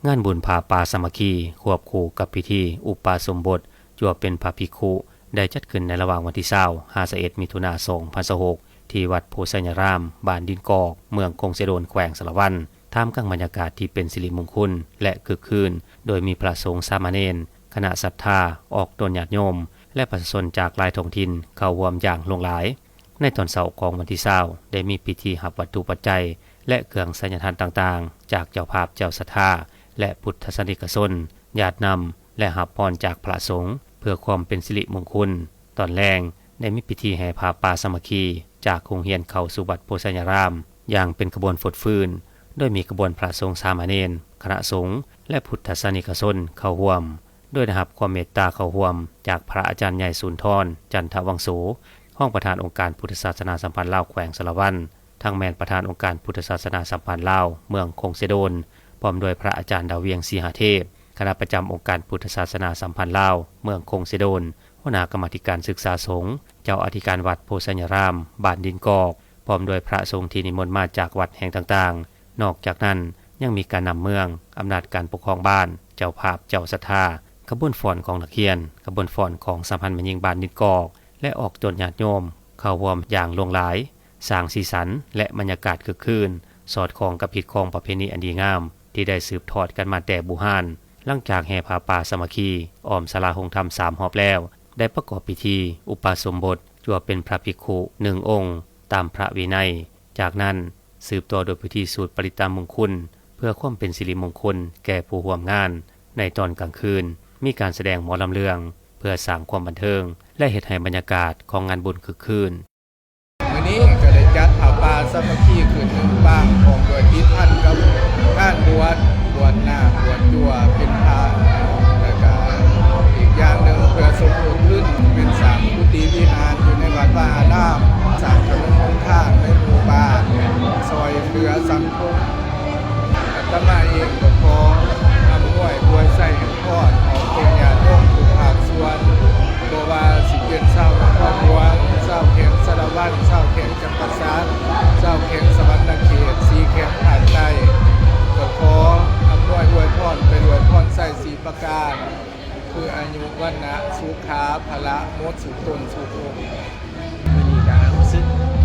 ງານບຸນຜ້າປ່າສາມັກຄີ ຄວບຄູ່ກັບພິທີອຸປະສົມບົດ ຈົວເປັນພະພິກຂຸ ໄດ້ຈັດຂຶ້ນໃນລະຫວ່າງວັນທີຊາວ ຫາ ຊາວເອັດ ມິຖຸນາ ສອງພັນຊາວຫົກ ທີ່ວັດໂພໄຊຍາຣາມ ບ້ານດິນກອກ ເມືອງຄົງເຊໂດນ ແຂວງສາລະວັນ, ທ່າມກາງບັນຍາກາດທີ່ເປັນສິລິມຸງຄຸນ ແລະ ຄຶກຄື້ນ, ໂດຍມີພະສົງສາມະເນນ, ຄະນະສັດທາ, ອອກຕົນຍາດໂຍມ ແລະ ປະຊາຊົນຈາກຫຼາຍທ້ອງຖິ່ນເຂົ້າຮ່ວມຢ່າງຫຼວງຫຼາຍ. ໃນຕອນເຊົ້າຂອງວັນທີຊາວ ໄດ້ມີພິທີຮັບວັດຖຸປັດໄຈ ແລະ ເຄື່ອງໄສຍະທານຕ່າງໆ ຈາກເຈົ້າພາບເຈົ້າສັດທາ ແລະ ພຸດທະສາສະນິກະຊົນ, ຍາດນຳ ແລະ ຮັບພອນຈາກພະສົງ ເພື່ອຄວາມເປັນສິລິມຸງຄຸນ. ຕອນແລງ ໄດ້ມີພິທີແຫ່ຜ້າປ່າສາມັກຄີ ຈາກໂຮງຮຽນເຂົ້າສູ່ວັດໂພໄຊຍາຣາມ ຢ່າງເປັນຂະບວນຟົດຟື້ນ, ໂດຍມີຂະບວນພະສົງສາມະເນນ, ຄະນະສົງ ແລະ ພຸດທະສາສະນິກະຊົນເຂົ້າຮ່ວມ. ໂດຍໄດ້ຮັບຄວາມເມດຕາເຂົ້າຮ່ວມຈາກພະອາຈານໃຫຍ່ ສູນທອນ ຈັນທະວັງໂສ, ຮອງປະທານອົງການພຸດທະສາສະໜາສຳພັນລາວແຂວງສາລະວັນ, ທັງແມ່ນປະທານອົງການພຸດທະສາສະໜາສຳພັນລາວເມືອງຄົງເຊໂດນ, ພ້ອມດ້ວຍພະອາຈານ ດາວວຽງ ສີຫະເທບ, ຄະນະປະຈຳອົງການພຸດທະສາສະໜາສຳພັນລາວເມືອງຄົງເຊໂດນ, ຫົວໜ້າກຳມາທິການສຶກສາສົງ, ເຈົ້າອະທິການວັດໂພໄຊຍາຣາມ ບ້ານດິນກອກ, ພ້ອມດ້ວຍພະສົງທີ່ນິມົນມາຈາກວັດແຫ່ງຕ່າງໆ. ນອກຈາກນັ້ນ ຍັງມີການນຳເມືອງ, ອຳນາດການປົກຄອງບ້ານ, ເຈົ້າພາບເຈົ້າສັດທາ, ຂະບວນຟ້ອນຂອງນັກຮຽນ, ຂະບວນຟ້ອນຂອງສະຫະພັນແມ່ຍິງບ້ານດິນກອກ ແລະ ອອກຕົນຍາດໂຍມເຂົ້າຮ່ວມຢ່າງຫຼວງຫຼາຍ, ສ້າງສີສັນ ແລະ ບັນຍາກາດຄຶກຄື້ນ, ສອດຄ່ອງກັບຮີດຄອງປະເພນີອັນດີງາມ ທີ່ໄດ້ສືບທອດກັນມາແຕ່ບູຮານ. ຫຼັງຈາກແຫ່ຜ້າປ່າສາມັກຄີອ້ອມສາລາໂຮງທຳສາມຮອບແລ້ວ, ໄດ້ປະກອບພິທີອຸປະສົມບົດ ຈົວເປັນພະພິກຂຸໜຶ່ງອົງຕາມພະວິໄນ. ຈາກນັ້ນ ສືບຕໍ່ດ້ວຍພິທີສູດປະລິດຕະມຸງຄຸນ ເພື່ອຄວາມເປັນສິລິມຸງຄຸນແກ່ຜູ້ຮ່ວມງານ. ໃນຕອນກາງຄືນ ມີການສະແດງໝໍລຳເລື່ອງ ເພື່ອສ້າງຄວາມບັນເທີງ ແລະ ເຮັດໃຫ້ບັນຍາກາດຂອງງານບຸນຄຶກຄື້ນ. ມື້ນີ້ກໍໄດ້ຈັດຜ້າປ່າສາມັກຄີຂຶ້ນໜຶ່ງປາງ ພ້ອມດ້ວຍຕິດພັນກັບງານບວດ, ບວດນາກ, ບວດຈົວເປັນພະ ແລ້ວກະອີກຢ່າງໜຶ່ງເພື່ອສົມທົບທຶນ ແມ່ນສ້າງກຸຕິວິຫານຢູ່ໃນວັດວາອາລາມ, ສ້າງຖະໜົນຫົນທາງໃນໝູ່ບ້ານ, ຊ່ອຍເຫຼືອສັງຄົມ. ອາດຕະມາເອງກໍຂໍອຳນວຍອວຍໄຊໃຫ້ພອນອອກຕົນຍາດໂຍມທຸກພາກສ່ວນ, ບໍ່ວ່າຊິເປັນຊາວນະຄອນຫຼວງ, ຊາວແຂວງສາລະວັນ, ຊາວແຂວງຈຳປາສັກ, ຊາວແຂວງສະຫວັນນະເຂດ, ສີ່ແຂວງພາກໃຕ້, ກໍຂໍອຳນວຍອວຍພອນໄປດ້ວຍພອນໄຊສີ່ປະການ, ຄືອາຍຸ ວັນນະ ສຸຂະ ພະລະ ໝົດ ສຸກຕົນສຸກອົງ. ມື້ນີ້ກໍຮູ້ສຶກ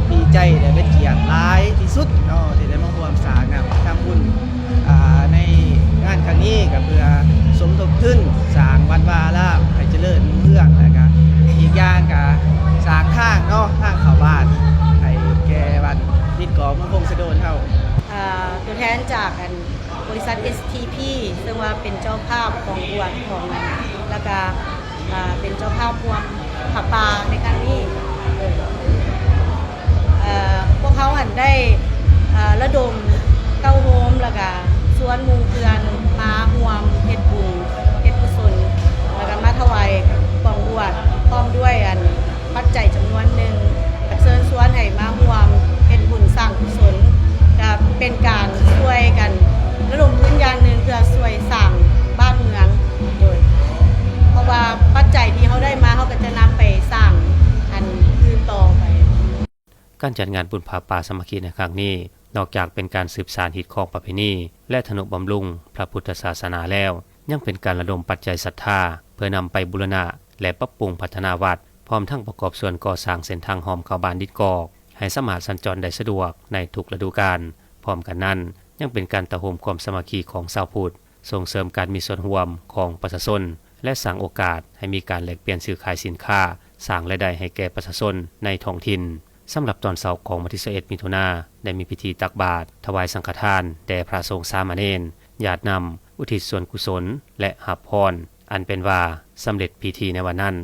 ດີໃຈ ແລະ ເປັນກຽດຫຼາຍທີ່ສຸດເນາະ ທີ່ໄດ້ມາຮ່ວມສ້າງນຳທຳບຸນ ອ່າ ໃນງານຄັ້ງນີ້ ກໍເພື່ອສົມທົບທຶນສ້າງວັດວາອາລາມໃຫ້ຈະເລີນຮຸ່ງເຮືອງ ແລ້ວກໍອີກຢ່າງກໍສ້າງທາງເນາະ ທາງເຂົ້າບ້ານໃຫ້ແກ່ບ້ານດິນກອກ ເມືອງຄົງເຊໂດນເຮົາ. ອ່າ ຕົວແທນຈາກ ອັນ ບໍລິສັດ ເອສທີພີ ເຊິ່ງວ່າເປັນເຈົ້າພາບຂອງບວດຂອງ ແລ້ວກະ ອ່າ ເປັນເຈົ້າພາບຮ່ວມຜ້າປ່າໃນຄັ້ງນີ້ ເອີ ເອີ ພວກເຮົາຫັ້ນໄດ້ ອ່າ ລະດົມເຕົ້າໂຮມ ແລ້ວກະຊວນໝູ່ເພື່ອນມາຮ່ວມເຮັດບຸນເຮັດກຸສົນ ແລ້ວກະມາຖວາຍກອງບວດ ພ້ອມດ້ວຍ ອັນ ປັດໄຈຈຳນວນໜຶ່ງ ກະເຊີນຊວນໃຫ້ມາຮ່ວມເຮັດບຸນສ້າງກຸສົນ ກະເປັນການຊ່ວຍກັນລະດົມທຶນຢ່າງໜຶ່ງ ເພື່ອຊ່ວຍສ້າງບ້ານເມືອງ ໂດຍ ເພາະວ່າປັດໄຈທີ່ເຮົາໄດ້ມາ ເຮົາກະຈະນຳໄປສ້າງອັນອື່ນຕໍ່ໄປ. ການຈັດງານບຸນຜ້າປ່າສາມັກຄີໃນຄັ້ງນີ້ ນອກຈາກເປັນການສືບສານຮີດຄອງປະເພນີ ແລະ ທະນຸບຳລຸງພະພຸດທະສາສະໜາແລ້ວ, ຍັງເປັນການລະດົມປັດໄຈສັດທາ ເພື່ອນຳໄປບູລະນະ ແລະ ປັບປຸງພັດທະນາວັດ, ພ້ອມທັງປະກອບສ່ວນກໍ່ສ້າງເສັ້ນທາງຮ່ອມເຂົ້າບ້ານດິນກອກ ໃຫ້ສາມາດສັນຈອນໄດ້ສະດວກໃນທຸກລະດູການ. ພ້ອມກັນນັ້ນ, ຍັງເປັນການຕະໂຮມຄວາມສາມັກຄີຂອງຊາວພຸດ, ສົ່ງເສີມການມີສ່ວນຮ່ວມຂອງປະຊາຊົນ ແລະ ສ້າງໂອກາດໃຫ້ມີການແລກປ່ຽນຊື້ຂາຍສິນຄ້າ, ສ້າງລາຍໄດ້ໃຫ້ແກ່ປະຊາຊົນໃນທ້ອງຖິ່ນ. ສຳລັບຕອນເຊົ້າຂອງວັນທີຊາວເອັດ ມິຖຸນາ ໄດ້ມີພິທີຕັກບາດ, ຖວາຍສັງຄະທານແດ່ພະສົງສາມະເນນ, ຍາດນຳ, ອຸທິດສ່ວນກຸສົນ ແລະ ຮັບພອນ, ອັນເປັນວ່າສຳເລັດພິທີໃນວັນນັ້ນ.